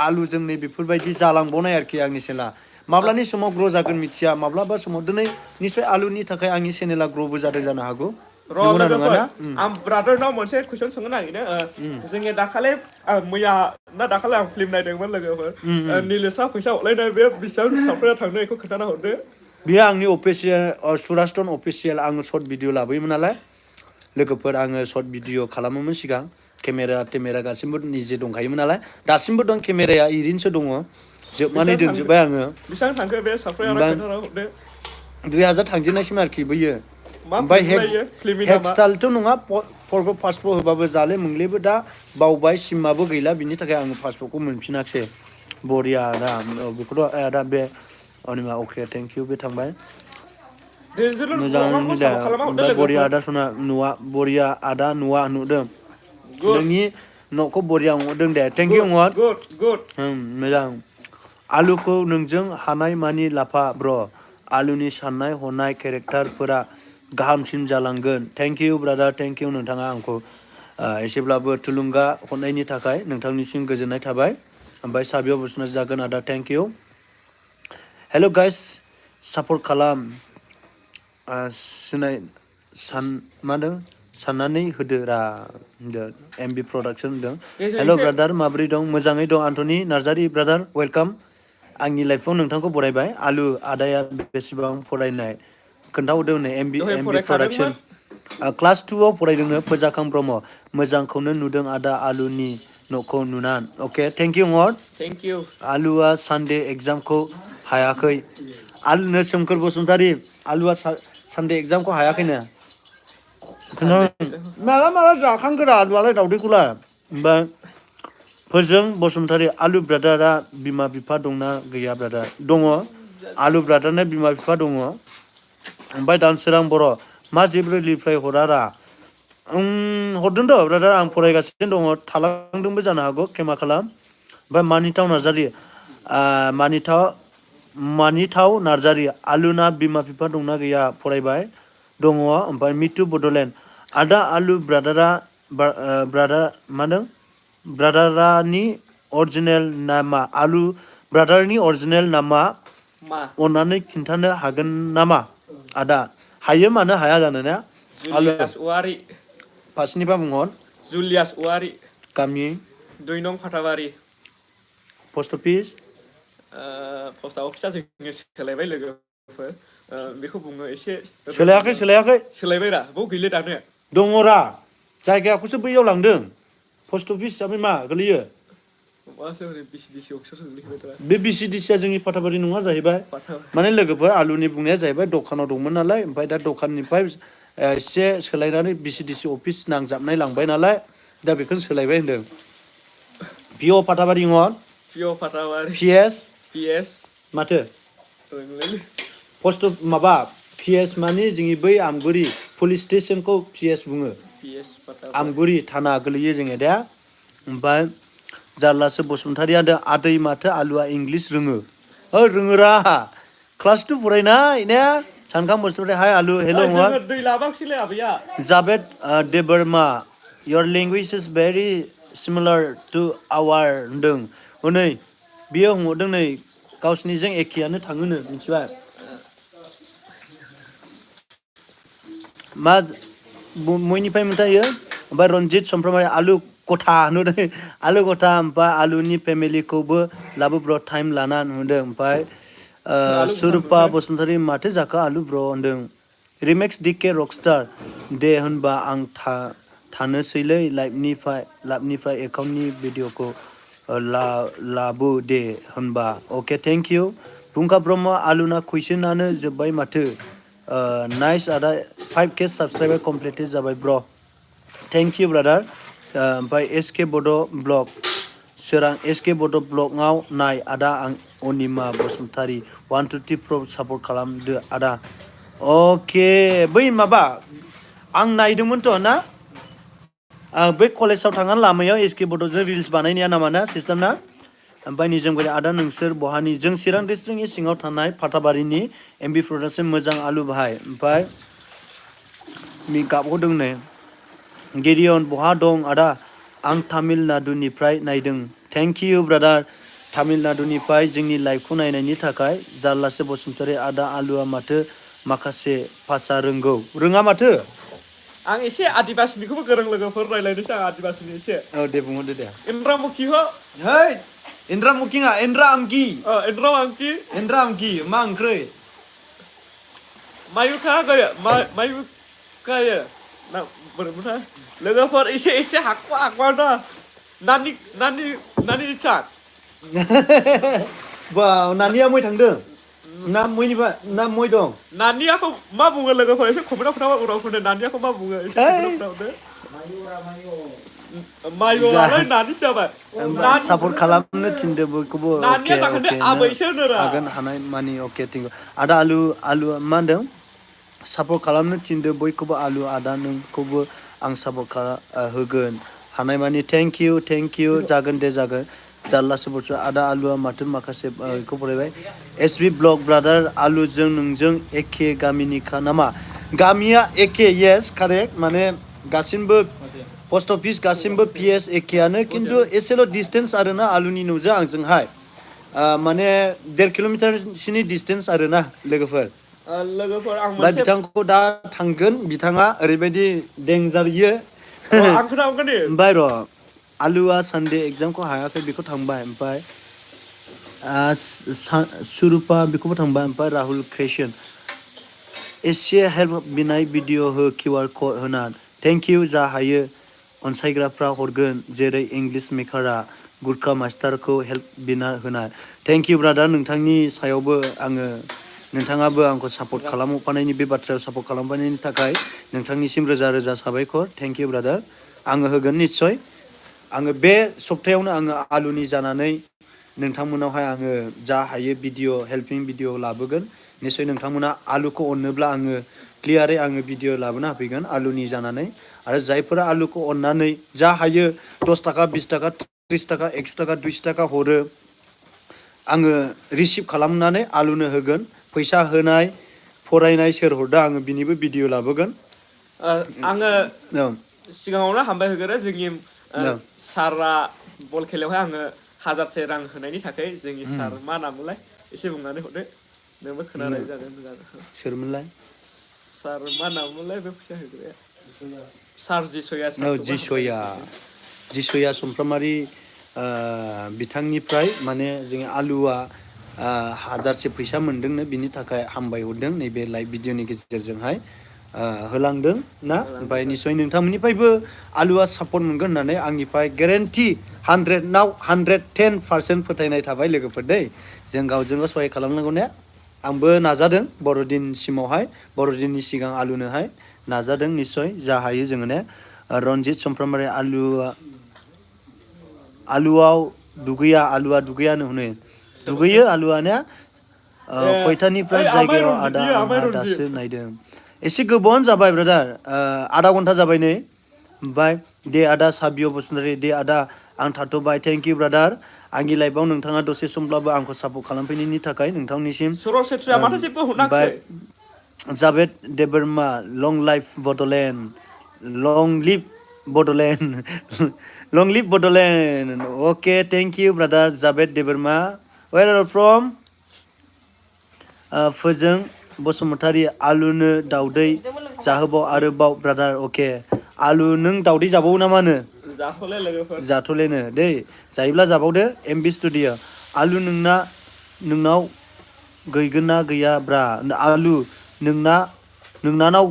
S1: आलुजों नै बेफोरबायदि जालांबावनाय आरोखि आंनि चेनेला माब्लानि समाव ग्र' जागोन मिथिया माब्लाबा समाव दिनै निस्सय आलुनि थाखाय आंनि चेनेला ग्र'बो जादों जानो हागौ
S2: र' लोगोफोर आं ब्रादारनाव मोनसे कुइसन सोंनो नागिरदों जोंनि दाखालि मैया ना दाखालि आं फिल्म नायदोंमोन लोगोफोर निलेशआ फैसा हरलायनाय बे बेसेबां साबस्क्राइबार थांदों बेखौ खोन्थाना हरदो
S1: बेयो आंनि अफिसियेल सुरास्टन अफिसियेल आङो सर्ट भिडिअ लाबोयोमोन नालाय लोगोफोर आङो सर्ट भिडिअ खालामोमोन सिगां केमेरा गासिबो निजे दंखायोमोन नालाय दासिमबो दं केमेराया ओरैनोसो दङ जोबनानै दोनजोब्बाय आङो
S2: बेसेबां थांखो बे साबस्क्राइबारा खोन्थाना हरदो
S1: 2000 थांजेननायसिम आरोखि बैयो ओमफ्राय
S2: फिल्मनि नामा
S1: हेक्सटालथ' नङा फरखौ पासपर्ट होबाबो जाले मोनलेबो दा बावबाय सिमाबो गैला बिनि थाखाय आङो पासपर्टखौ मोनफिनाखिसै बरिया दा बेखौथ' दा बे अनिमा अके थेंक इउ बे थांबाय
S2: डेन्जोलर ब्लगारखौ
S1: मोजाङैनो दा
S2: सापर्ट खालामना हरदो
S1: ओमफ्राय बरिया
S2: लोगोफोर
S1: आदा सना नुवा बरिया आदा नुवा नुदों
S2: गुड
S1: नोंनि न'खौ बरिया नुदों दे थेंक इउ
S2: गुड
S1: मद
S2: गुड गुड
S1: मोजां आलुखौ नोंजों हानाय मानि लाफा ब्र आलुनि साननाय हनाय केरेक्टारफोरा गाहामसिन जालांगोन thank you brother thank U नोंथाङा आंखौ एसेब्लाबो थुलुंगा हरनायनि थाखाय नोंथांनिसिम गोजोननाय थाबाय ओमफ्राय साबियाव बसुमतारी जागोन आदा थेंक इउ हेल' गाइस सापर्ट खालाम सिनाय मा होनदों साननानै होदो रा होनदों एमबि प्रडाक्सन होनदों
S2: एसे
S1: हेल'
S2: एसे
S1: ब्रादार माबोरै दं मोजाङै दं आन्टनि नार्जारि ब्रादार वेलकाम आंनि लाइफआव नोंथांखौ बरायबाय आलु आदाया बेसेबां फरायनाय खोन्थाहरदों नै
S2: दहाय
S1: एमबि प्रडाक्सन
S2: फरायखादोंमोन
S1: क्लास 2आव फरायदोंनो फोजाखां ब्रह्म मोजांखौनो नुदों आदा आलुनि न'खौ नुनान अके थेंक इउ मद
S2: थेंक इउ
S1: आलुआ सानडे एगजामखौ हायाखै आलुनो सोमखोर बसुमतारी आलुआ सानडे एगजामखौ हायाखैनो
S2: सानदे
S1: माला माला जाखांगोरा आलुआलाय दावदैखौलाय ओमफ्राय फोजों बसुमतारी आलु ब्रादारा बिमा बिफा दंना गैया ब्रादार दङ आलु ब्रादारनो बिमा बिफा दङ ओमफ्राय दानसोरां बर' मा जेबो रिप्लाय हरारा हरदों थ' ब्रादार आं फरायगासिनो दङ थालांदोंबो जानो हागौ खेमा खालाम ओमफ्राय मानिथाव नार्जारि मानिथाव नार्जारि आलुना बिमा बिफा दंना गैया फरायबाय दङ ओमफ्राय मितु बड'लेण्ड आदा आलु ब्रादारा ब्रादार मा होनदों ब्रादारानि अरिजिनेल नामा आलु ब्रादारनि अरिजिनेल नामा
S2: मा
S1: अननानै खिन्थानो हागोन नामा आदा हायो मानो हाया जानो ना आलु
S2: जुलियास औवारि
S1: फार्स्टनिफ्राय बुंहर
S2: जुलियास औवारि
S1: गामि
S2: 2 नं फाथाबारि
S1: पस्ट अफिस
S2: पस्ट अफिसा जोंनि सोलायबाय लोगोफोर बेखौ बुङो एसे
S1: सोलायाखै
S2: सोलायबायरा बाव गैले दानो
S1: दङरा जायगाखौसो बैयाव लांदों पस्ट अफिस हिसाबै मा गोलैयो
S2: माबासो हरै बिसिडिसि अफिसावसो गोलैबाय दा
S1: बे बिसिडिसिया जोंनि फाथाबारि नङा जाहैबाय माने लोगोफोर आलुनि बुंनाया जाहैबाय दखानाव दंमोन नालाय ओमफ्राय दा दखाननिफ्राय एसे सोलायनानै बिसिडिसि अफिस नांजाबनाय लांबाय नालाय दा बेखौनो सोलायबाय होनदों पिअ फाथाबारि
S2: पिअ फाथाबारि
S1: पिएस
S2: पिएस
S1: माथो
S2: रोंलायलै
S1: पस्ट माबा पिएस माने जोंनि बै आमगुरि पुलिस स्टेसनखौ पिएस बुङो
S2: पिएस फाथाबारि
S1: आमगुरि थाना गोलैयो जोङो दा ओमफ्राय जारलासो बसुमतारिया आदै माथो आलुआ इंलिस रोङो रोङोरा क्लास 2 फरायनाय ने सानखां बसुमतारी हाय आलु हेल'
S2: जोङो दै लाबाखिसैलै आबैया
S1: Javed Debbarma your language is very similar to our होनदों हनै बियो होनहरदों नै गावसिनिजों एखेयानो थाङोनो मिथिबाय मा बयनिफ्राय मोनथायो ओमफ्राय रन्जित समफ्रामारि आलु गथा नुदों आलु गथा ओमफ्राय आलुनि फेमिलिखौबो लाबोब्र' टाइम लाना नुदों ओमफ्राय
S2: आलु गथा
S1: सुरुपा
S2: नुदों
S1: बसुमतारी माथो जाखो आलु ब्र' होनदों रिमेक्स डिके रकस्टार दे होनबा आं थानोसैलै लाइभनिफ्राय एकाउन्टनि भिडिअखौ लाबो दे होनबा अके थेंक इउ फुंखा ब्रह्म आलुना कुइसनानो जोब्बाय माथो नाइस आदा 5K साबसक्राइबार कमप्लिटेड जाबाय ब्र थेंक इउ ब्रादार ओमफ्राय एसके बड' ब्लग सोरां एसके बड' ब्लगआव नाय आदा आं अनिमा बसुमतारी 123 प्र सापर्ट खालामदो आदा अके बै माबा आं नायदोंमोनथ' ना बै कलेजाव थांनानै लामायाव एसके बड'जों रिल्स बानायनाया नामा ना सिस्टेम ना ओमफ्राय निजोम गैया आदा नोंसोर बहानि जों चिरां डिस्ट्रिक्टनि सिङाव थानाय फाथाबारिनि एमबि प्रडाक्सन मोजां आलु बाहाय ओमफ्राय गाबहोदों नै गेरियन बहा दं आदा आं तामिलनाडुनिफ्राय नायदों थेंक इउ ब्रादार तामिलनाडुनिफ्राय जोंनि लाइभखौ नायनायनि थाखाय जारलासे बसुमतारी आदा आलुआ माथो माखासे भाषा रोङा माथो
S2: आं एसे आदिबासिनिखौबो गोरों लोगोफोर रायलायनोसै आं आदिबासिनि एसे
S1: दे बुंहरदो दे
S2: इन्द्रामुखि हो
S1: है इन्द्रामुखि नङा इन्द्रामखि
S2: इन्द्रामुखि
S1: मा ओंख्रै
S2: मायुखा गयो मायुखायो ना बोरैमोनथाय लोगोफोर एसे हाखवा ना नानि इच्छा
S1: बा नानिया मै थांदों ना मैनिबा ना मै दं
S2: नानियाखौ मा बुङो लोगोफोर एसे कमेन्टाव खोन्थाबा उनाव खोन्थानो नानियाखौ मा बुङो एसे कमेन्टाव खोन्थाहरदो माय'आलाय नानिसो जाबाय
S1: सापर्ट खालामनो थिनदो बयखौबो
S2: नानिया
S1: अके
S2: जाखोन्दै
S1: अके
S2: आबैसो होनोरा
S1: हागोन हानाय मानि अके थिंक आदा आलु मा होनदों सापर्ट खालामनो थिनदो बयखौबो आलु आदा नोंखौबो आं सापर्ट होगोन हानाय मानि थेंक इउ जागोन दे जागोन जारलासो बथ्रा आदा आलुआ माथो माखासे बेखौ फरायबाय एसबि ब्लग ब्रादार आलुजों नोंजों एखे गामिनिखा नामा गामिया एखे येस कारेक्ट माने गासिमबो पस्ट अफिस गासिमबो पिएस एखेयानो खिन्थु एसेल' डिसटेन्स आरोना आलुनि न'जों आंजोंहाय माने 1.5 किल'मिटारसोनि डिसटेन्स आरोना लोगोफोर
S2: लोगोफोर आं
S1: ओमफ्राय
S2: मोनसे
S1: बिथांखौ दा थांगोन बिथाङा ओरैबायदि डेन्जार इयो
S2: आं खोनागोन दे
S1: ओमफ्राय र' आलुआ सानडे एग्जामखौ हायाखै बेखौ थांबाय ओमफ्राय सुरुपा बेखौबो थांबाय ओमफ्राय राहुल क्रिशन एसे हेल्प बिनाय भिडिअ हो किउआर कड होना थेंक इउ जा हायो अनसायग्राफ्रा हरगोन जेरै इंलिश मेकारा गुरखा मास्टारखौ हेल्प बिना होनाय थेंक इउ ब्रादार नोंथांनि सायावबो आङो नोंथाङाबो आंखौ सापर्ट खालामफानायनि बे बाथ्रायाव सापर्ट खालामफानायनि थाखाय नोंथांनिसिम रोजा रोजा साबायखर थेंक इउ ब्रादार आङो होगोन निस्सय आङो बे सप्तायावनो आङो आलुनि जानानै नोंथांमोनावहाय आङो जा हायो भिडिअ हेल्पिं भिडिअ लाबोगोन निस्सय नोंथांमोना आलुखौ अनोब्ला आङो क्लियारै आङो भिडिअ लाबोना होफैगोन आलुनि जानानै आरो जायफोरा आलुखौ अननानै जा हायो 10 थाखा 20 थाखा 30 थाखा 100 थाखा 200 थाखा हरो आङो रिसिभ खालामनानै आलुनो होगोन फैसा होनाय फरायनाय सोर हरदों आङो बिनिबो भिडिअ लाबोगोन
S2: आङो सिगाङावनो हामबाय होगोरो जोंनि सारा बल खेलायावहाय आङो 1000 रां होनायनि थाखाय जोंनि सार मा नाममोनलाय एसे बुंनानै हरदो नोंबो खोनानाय जागोन
S1: सोरमोनलाय
S2: सार मा नाममोनलाय बे फैसा होग्राया सार जिसया
S1: जिसया सुमफ्रामारि बिथांनिफ्राय माने जोंनि आलुआ 1000 फैसा मोनदोंनो बिनि थाखाय हामबाय हरदों नैबे लाइभ भिडिअनि गेजेरजोंहाय होलांदों ना ओमफ्राय निस्सय नोंथांमोननिफ्रायबो आलुआ सापर्ट मोनगोन होननानै आंनिफ्राय गेरेन्टि 100 110% फोथायनाय थाबाय लोगोफोर दै जों गावजों गाव सहाय खालामनांगौ ने आंबो नाजादों बर'दिनसिमावहाय बर'दिननि सिगां आलुनोहाय नाजादों निस्सय जा हायो जोङो ने रनजित सुमफ्रामारि आलुआव आलुआ दुगैयानो हनै दुगैयो आलुआ ने खयथानिफ्राय जायगायाव आदा आंहा दासो नायदों एसे गोबावानो जाबाय ब्रादार आधा घन्टा जाबाय नै ओमफ्राय दे आदा साबिय' बसुमतारी दे आदा आं थाथ'बाय थेंक इउ ब्रादार आंनि लाइफआव नोंथाङा दसे समब्लाबो आंखौ सापर्ट खालामफैनायनि थाखाय नोंथांनिसिम
S2: सर'सेत्रिया माथो जेबो
S1: ओमफ्राय
S2: हराखिसै
S1: Javed Debbarma long life Bodoland long live Bodoland okay thank you brother Javed Debbarma where are from फोजों बसुमतारी आलुनो दाउदै जाहोबाव आरोबाव ब्रादार अके आलु नों दाउदै जाबावो ना मानो
S2: जाथ'ले लोगोफोर
S1: जाथ'लेनो दै जायोब्ला जाबावदो एमबि स्टुडिअ आलु नोंनाव गैगोन ना गैया ब्रा आलु नोंनानाव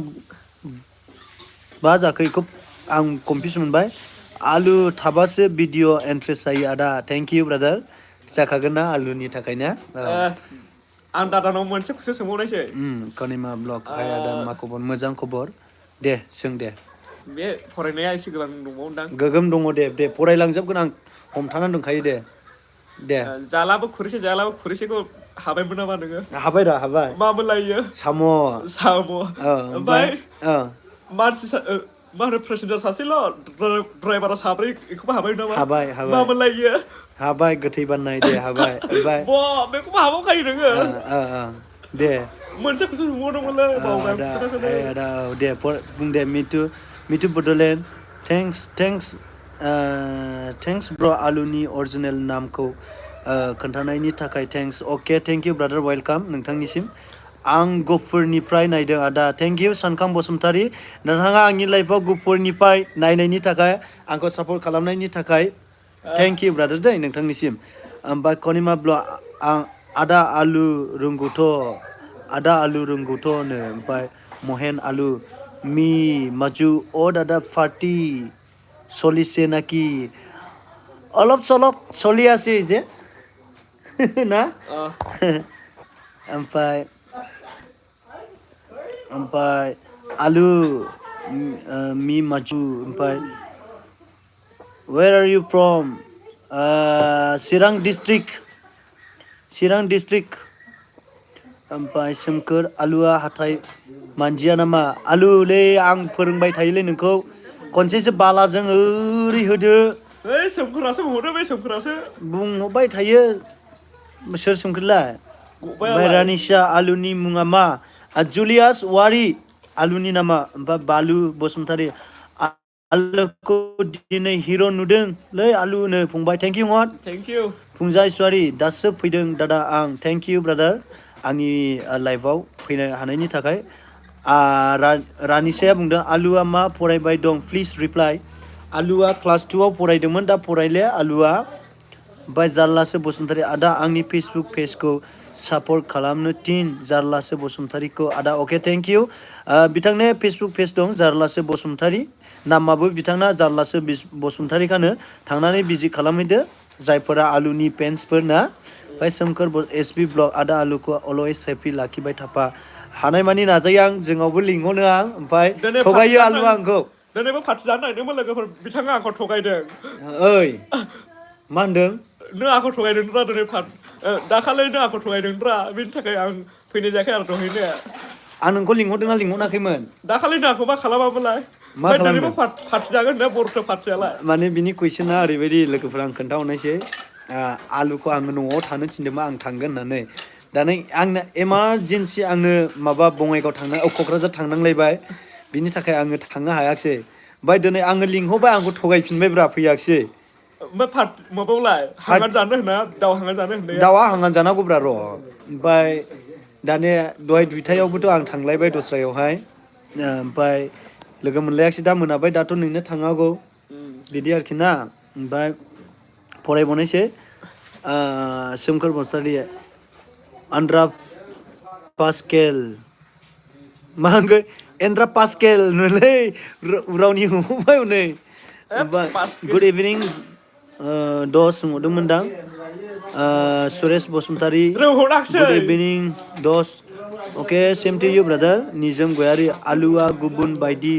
S1: मा जाखो बेखौ आं कनफिउस मोनबाय आलु थाबासो भिडिअ इन्ट्रेस्ट जायो आदा थेंक इउ ब्रादार जाखागोन ना आलुनि थाखाय ना
S2: आं दादानाव मोनसे कुइसन सोंबावनायसै
S1: कनिमा ब्लग हाय आदा मा खबर मोजां खबर दे सों दे
S2: बे फरायनाया एसे गोबां दंबावोदां
S1: गोगोम दङ दे फरायलांजोबगोन आं हमथानानै दंखायो दे
S2: जालाबो खुरैसेखौ हाबायमोन नामा नोङो
S1: हाबाय
S2: मामोन लायो
S1: साम'
S2: ओमफ्राय मानसि मा होनो पेसेन्जार सासेल' ड्राइभारा 3 बेखौबो हाबाय नामा मामोन लायो
S1: हाबाय गोथै बाननाय दे हाबाय ओमफ्राय
S2: बेखौबो हाबावखायो नोङो
S1: दे
S2: मोनसे कुइसन सोंबावदोंमोनलै बावबाय
S1: आदा दे बुं दे मिटु बड'लेण्ड थेंक्स ब्र आलुनि अरिजिनेल नामखौ खोन्थानायनि थाखाय thanks okay thank you brother welcome नोंथांनिसिम आं गफुरनिफ्राय नायदों आदा थेंक इउ सानखां बसुमतारी नोंथाङा आंनि लाइफआव गफुरनिफ्राय नायनायनि थाखाय आंखौ सापर्ट खालामनायनि थाखाय थेंक इउ ब्रादार दै नोंथांनिसिम ओमफ्राय कनिमा ब्लग आदा आलु रोंगौथ' होनो ओमफ्राय महेन आलु मी माजु दादा पार्टी चलिसे नाकि অলপ চলপ চলি আছে যে না ओमफ्राय आलु मी माजु ओमफ्राय where are you from Chirang district ओमफ्राय सोमखोर आलुआ हाथाय मानजिया नामा आलुलै आं फोरोंबाय थायोलै नोंखौ खनसेसो बालाजों ओरै होदो
S2: ओइ सोमखोरासो बुंहरदो बे सोमखोरासो
S1: बुंहरबाय थायो सोर सोमखोरलाय ओमफ्राय रानिसा आलुनि मुङा मा जुलियास वारि आलुनि नामा ओमफ्राय बालु बसुमतारी आलुखौ दिनै हिर' नुदोंलै आलुनो फंबाय थेंक इउ हट
S2: थेंक इउ
S1: फुंजा इसवारि दासो फैदों दादा आं थेंक इउ ब्रादार आंनि लाइफआव फैनो हानायनि थाखाय रानिसाया बुंदों आलुआ मा फरायबाय दं प्लिज रिप्लाइ आलुआ क्लास 2 आव फरायदोंमोन दा फरायले आलुआ ओमफ्राय जारलासो बसुमतारी आदा आंनि फेसबुक पेजखौ सापर्ट खालामनो थिन जारलासो बसुमतारीखौ आदा अके थेंक इउ बिथांनि फेसबुक पेज दं जारलासो बसुमतारी नामाबो बिथांना जारलासो बसुमतारीखानो थांनानै भिजिट खालामहैदो जायफोरा आलुनि पेन्सफोर ना ओमफ्राय सोमखोर एसबि ब्लग आदा आलुखौ अलवेज सेफि लाखिबाय थाफा हानायमानि नाजायो आं जोंनावबो लिंहरनो आं ओमफ्राय थगायो आलुआ आंखौ
S2: दिनैबो पार्टि जानो नागिरदोंमोन लोगोफोर बिथाङा आंखौ थगायदों
S1: ओइ मा होनदों
S2: नों आंखौ थगायदोंब्रा दिनै दाखालै नों आंखौ थगायदोंब्रा बेनि थाखाय आं फैनाय जायाखै आरो दहैनो
S1: आं नोंखौ लिंहरदोंना लिंहराखैमोन
S2: दाखालै नों आंखौ मा खालामामोनलाय
S1: मा
S2: ओमफ्राय दिनैबो
S1: खालामदों
S2: पार्टि जागोन होनदों बर'थो पार्टियालाय
S1: माने बिनि कुइसना ओरैबायदि लोगोफोर आं खोन्थाहरनायसै आलुखौ आङो न'आव थानो थिनदोंमोन आं थांगोन होननानै दानो आंनो इमारजेन्सि आंनो माबा बङाइगाव क'क्राझार थांनांलायबाय बिनि थाखाय आङो थांनो हायाखिसै ओमफ्राय दिनै आङो लिंहरबाय आंखौ थगायफिनबायब्रा फैयाखिसै
S2: ओमफ्राय माबायावलाय हांगार जानो होना दाउ हांगार जानो होननाया
S1: दाउआ हांगार जानांगौब्रा र' ओमफ्राय दानिया दहाय दुइथायावबोथ' आं थांलायबाय दस्रायावहाय ओमफ्राय लोगो मोनलायाखिसै दा मोनाबाय दाथ' नोंनो थांनांगौ बिदि आरोखि ना ओमफ्राय फरायबावनायसै सोमखोर बसुमतारी आन्द्रा पासकेल मा होनगोन एन्द्रा पासकेल नोलै उरावनि हमबाय हनै गुड इभिनिं दस सोंहरदोंमोनदां सुरेश बसुमतारी गुड
S2: रोंहराखिसै
S1: इभिनिं दस okay same to you brother निजोम गयारि आलुआ गुबुन बायदि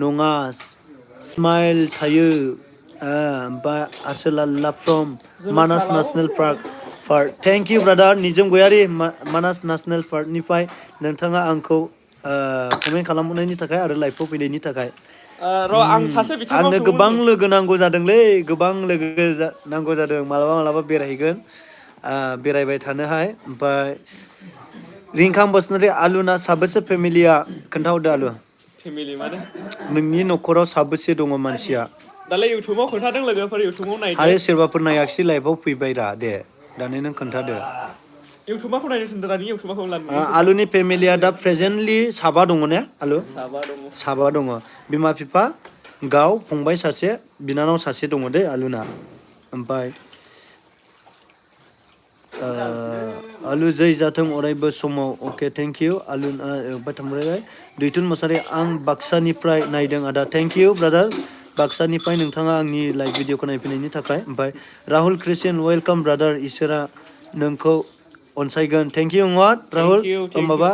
S1: नङा स्माइल थायो ओमफ्राय आसोलाल्ला from Manas national park thank you brother निजोम गयारि मानास नेसनेल पार्कनिफ्राय नोंथाङा आंखौ कमेन्ट खालामहरनायनि थाखाय आरो लाइभआव फैनायनि थाखाय
S2: र' आं सासे बिथांनाव
S1: आंनो गोबां
S2: सोंहरनि
S1: लोगो नांगौ जादोंलै गोबां लोगो नांगौ जादों मालाबा बेरायहैगोन बेरायबाय थानोहाय ओमफ्राय रिंखां बसुमतारी आलुना साबेसे फेमिलिया खोन्थाहरदो आलु
S2: फेमिलि माने
S1: नोंनि न'खराव साबेसे दङ मानसिया
S2: दालाय इउटुबाव खोन्थादों लोगोफोर इउटुबाव नायदो
S1: आरो सोरबाफोर नायाखिसै लाइभआव फैबाय रा दे दानो नों खोन्थादो
S2: इउटुबाखौ नायनो थिनदों दानि इउटुबाखौ लानो
S1: आलुनि फेमिलिया दा प्रेजेन्टलि साबा दङ ने आलु
S2: साबा दङ
S1: साबा दङ बिमा बिफा गाव फंबाय सासे बिनानाव सासे दङ दै आलुना ओमफ्राय आलु जै जाथों अरायबो समाव अके थेंक इउ आलु थांबाय दैथुन मोसाहारि आं बाक्सानिफ्राय नायदों आदा थेंक इउ ब्रादार बाक्सानिफ्राय नोंथाङा आंनि लाइभ भिडिअखौ नायफैनायनि थाखाय ओमफ्राय राहुल क्रिस्टियान वेलकाम ब्रादार इसोरा नोंखौ अनसायगोन थेंक इउ वाट राहुल माबा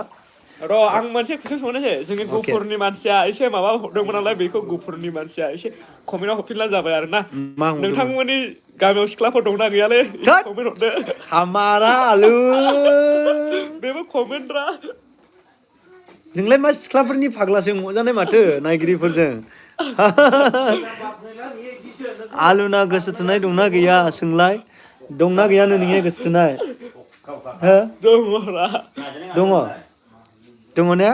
S2: र' आं मोनसे कुइसन सोंनोसै जोंनि गुफुरनि मानसिया एसे माबा हरदोंमोन नालाय बेखौ गुफुरनि मानसिया एसे कमेन्टआव हरफिनला जाबाय आरो ना
S1: मा हरदोंमोन
S2: नोंथांमोननि गामियाव सिख्लाफोर दंना गैयालै कमेन्ट हरदो
S1: हामारा आलु
S2: बेबो कमेन्टरा
S1: नोंलाय मा सिख्लाफोरनि फाग्लासो मजानाय माथो नायगिरिफोरजों आलुना गोसो थोनाय दंना गैया सोंलाय दंना गैयानो नोंनि गोसो थोनाय हो दङ ने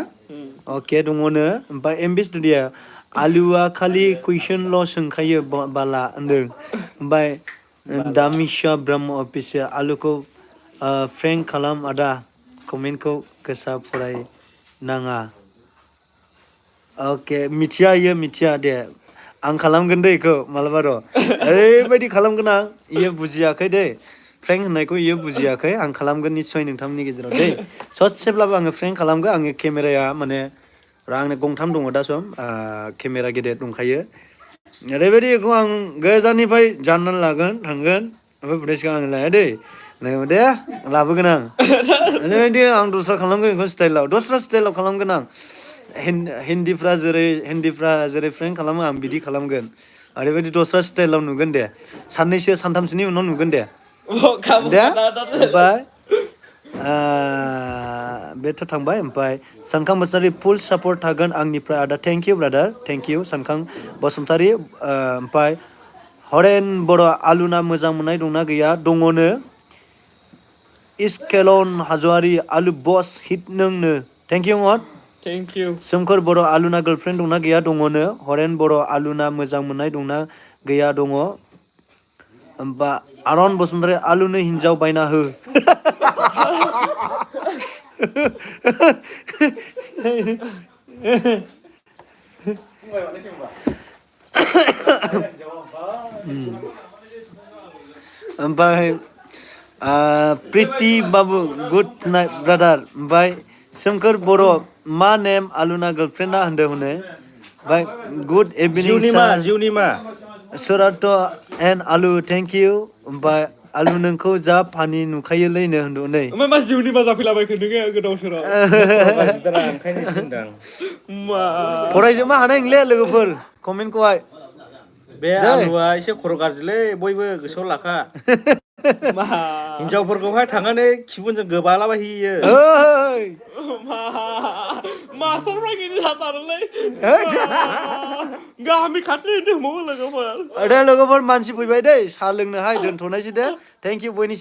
S1: अके दङनो ओमफ्राय एमबि स्टुडिया आलुआ खालि कुइसनल' सोंखायो बाला होनदों ओमफ्राय दामिशा ब्रह्म अफिसियेल आलुखौ फ्रेंक खालाम आदा कमेन्टखौ गोसा फरायनाङा अके मिथिया इयो मिथिया दे आं खालामगोन दे बेखौ मालाबा र' ओरैबायदि खालामगोन आं इयो बुजियाखै दे फ्रेंक होननायखौ इयो बुजियाखै आं खालामगोन निस्सय नोंथांमोननि गेजेराव दे ससेब्लाबो आङो फ्रेंक खालामगोन आंनि केमेराया माने आंनो गंथाम दङ दा सम केमेरा गेदेर दंखायो ओरैबायदि बेखौ आं गोजाननिफ्राय जाननानै लागोन थांगोन ओमफ्राय फुटेजखौ आं लाया दै नै दे लाबोगोन आं ओरैबायदि आं दस्रा खालामगोन बेखौ स्टाइलाव दस्रा स्टाइलाव खालामगोन आं हिन्दीफ्रा जेरै फ्रेंक खालामो आं बिदि खालामगोन ओरैबायदि दस्रा स्टाइलाव नुगोन दे साननैसो सानथामसोनि उनाव नुगोन दे दे ओमफ्राय बेथ' थांबाय ओमफ्राय सानखां बसुमतारी फुल सापर्ट थागोन आंनिफ्राय आदा thank you brother thank you Sankhang Basumatary ओमफ्राय हरेन बर' आलुना मोजां मोननाय दंना गैया दङनो इस्केलन हाज'वारि आलु बस हिट नोंनो थेंक इउ मत
S2: थेंक इउ
S1: सोमखोर बर' आलुना गार्लफ्रेन्ड दंना गैया दङनो हरेन बर' आलुना मोजां मोननाय दंना गैया दङ ओमफ्राय आरन बसुमतारी आलुनो हिन्जाव बायना हो ओमफ्राय प्रिति बाबु गुड नाइट ब्रादार ओमफ्राय सोमखोर बर' मा नेम आलुना गार्लफ्रेन्डा होनदों हनै ओमफ्राय गुड इभिनिं
S3: जिउनिमा
S1: सुरात एन्ड आलु थेंक इउ ओमफ्राय आलु नोंखौ जा फानि नुखायोलैनो होनदों नै
S2: ओमफ्राय मा जिउनि मा जाफैलाबायखो नोङो गोदाव सोराव
S3: ओंखायनो बुंदां
S2: मा
S1: फरायजोबनो हानाय नंले लोगोफोर कमेन्टखौहाय
S3: बे आलुआ एसे खर' गाज्रिलै बयबो गोसोआव लाखा
S2: मा
S3: हिनजावफोरखौहाय थांनानै खिबुनजों गोबालाबायहैयो
S1: ओइ
S2: मास्टारफ्रा गिदिर जाथारोलै गामि खाथिनि दंबावो लोगोफोर
S1: दे लोगोफोर मानसि फैबाय दै साहा लोंनोहाय दोनथ'नायसै दे थेंक इउ बयनिसिम